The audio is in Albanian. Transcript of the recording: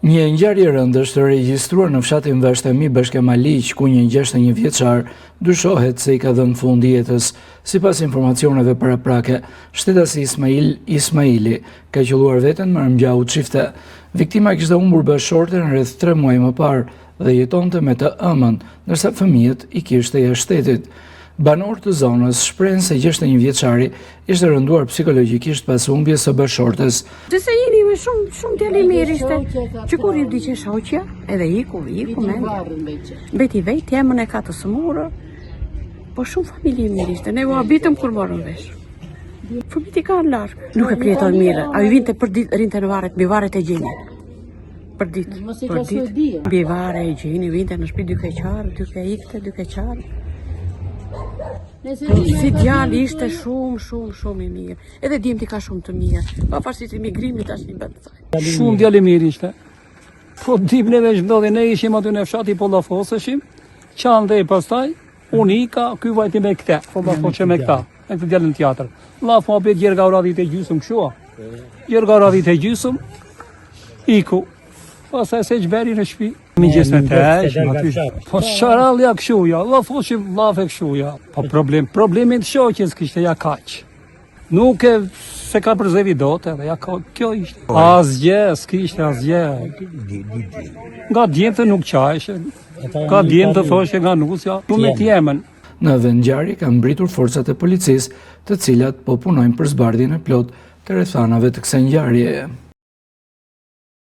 Një ngjarje e rëndë është regjistruar në fshatin Vashtami, Bashkia Maliq, ku një 61 vjeçar dyshohet se i ka dhënë fund jetës. Sipas informacioneve paraprake, shtetasi Ismail Ismaili ka qëlluar veten me armë gjahu çifte. Viktima kishte humbur bashkëshorten rreth 3 muaj më parë dhe jetonte me të ëmën, ndërsa fëmijët i kishte jashtë shtetit. Banorë të zonës shprehen se 61 vjeçari ishte rënduar psikologjikisht pas humbjes së bashkëshortes. Se jeni me shumë shumë djalë i mirë ishte. Që kur i vdiq e shoqja, edhe iku, iku me. Mbeti vetë, t'ëmën e ka të sëmurë. Po shumë familje i mirë ishte. Ne u habitëm kur morëm vesh. Fëmijët i kanë larg. Nuk e përjetoi mirë. Ai vinte për ditë, rrinte në varret, mbi varret e gjenin. Për ditë, për ditë. Mbi varre e gjenin, vinte në shtëpi duke qarë, duke ikte, duke qarë. Si djalë ishte shumë, shumë, shumë i mirë. Edhe djemtë i ka shumë të mirë. Pavarësisht emigrimit tash i bën saj. Shumë djalë i mirë ishte. Po dim neve ç'ndodhi, ne ishim aty në fshati, po llafoseshim, qanë dhe pastaj, unë ika, ky vajti me këte, po llafoshe me këta, me këtë djalën tjetër. Llaf më apet gjer nga ora dhjetë e gjysëm, kështu a? Gjer nga ora dhjetë e gjysëm, iku. Pastaj se ç'bëri në shtëpi. Mëngjes me të, aty. Po sharallja kështu ja, llafoshim llafe kështu ja. Po problem, problemin të shoqes kishte ja kaq. Nuk e se ka përzevi dot edhe ja ka, kjo ishte. Asgjë, s'kishte asgjë. Nga djemtë nuk qajshe. Nga djemtë thoshe nga nusja, tu me t'emën. Në vendngjarje kanë mbërritur forcat e policisë, të cilat po punojnë për zbardhjen e plotë të rrethanave të kësaj ngjarjeje.